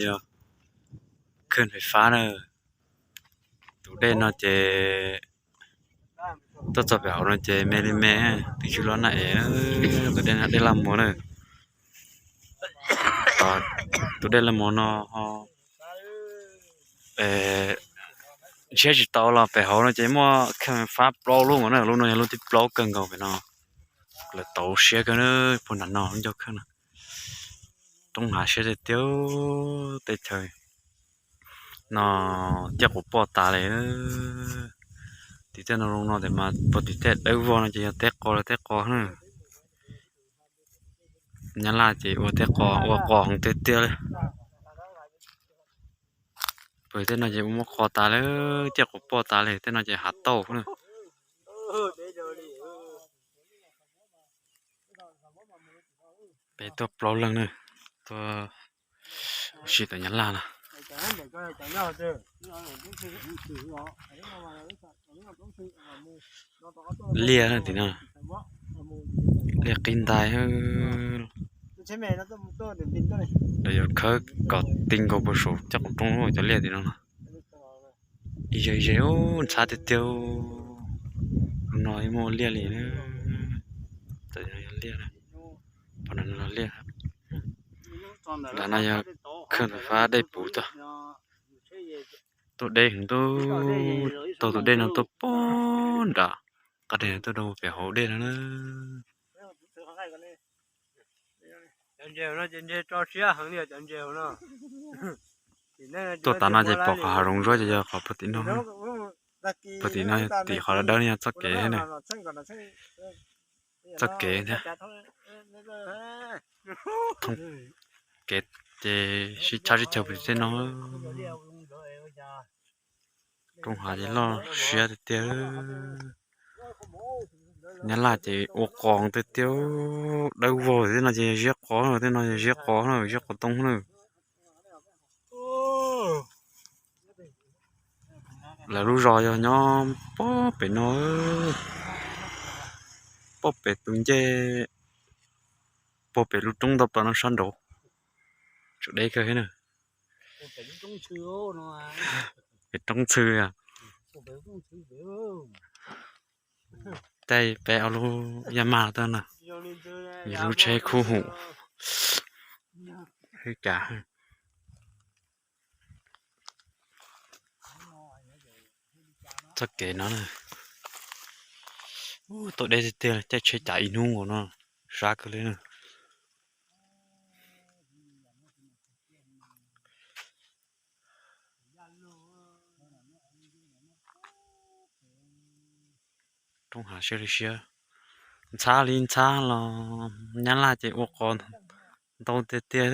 Yog khwj fais fab na. Tus dej no ces tuaj txog pem hauv no ces me li me, twb tsis loj na es, tus dej no dej laj mos na. Tus dej laj mos no ntshiab tsis tau los pem hauv no ces muaj khwj fais fab plaub lub no na, lub no yog lub thib plaub kawg nkaus pem no. Lawv tau siab kawg na, puag nram no lub ncauj khwj no. Roob hav siab tiag tiag, teb chaws no ciaj quas poj tas li. Tim tej no zoo no tes mas puag tim tej dawb vog no ces yog teb qos los teb qos na. Nyab Laj ces ua teb qos, ua qos heev tiag tiag li. Puag tej no ces ua muab qos tas li, ciaj quas poj tas li, tej no ces hav tauj na. Peb tuaj plaub leeg na, tuaj ua si tom Nyab Laj no. Liaj na tim no, liaj qib ntais. Lawv yuav khawb kom ti nkaus puag saum caj qwb roob cov liaj tim no no. Ib ze ze ntxhab tiag tiag. Lub no muaj liaj li na. Liaj, nram no yog khwj fais fab dej puv tag. Tuaj deb heev, tuaj taug tus dej no tuaj poob nram qab deg tuaj rau pem hauv dej no na. Tuaj tav no ces pom qhov hav zoov zuab ces yog qhov puag tim no, puag tim no, tim qhov dawb dawb no yog txoj kev na. Txoj kev thiab, thoob kev ces sib tshab sib caug puag tim tej no. Roob hav ces loj siab tiag tiag. Nyab Laj ces ua qos tiag tiag, dawb vog, tej no ces yog ziab qos, tej no yog ziab qos na, ziab qos tooj na. Lawv lub zos yog nyob pob pem no, pob pem tus ncej, pob pem lub roob ntau plaws no sab nraud. Tseem deb kawg thiab na. Pem roob txhw, caij peb ob lub yaj maj tuaj na, yus lub tsheb khub hum. Hwj kas. Txoj kev no na, tuaj deb tiag tiag, caij tsheb cav ib hnub nkaus no, sab kawg li na. Roob hav siab li siab, ntxhab li ntxhab los Nyab Laj ces ua qos ntau tiag tiag.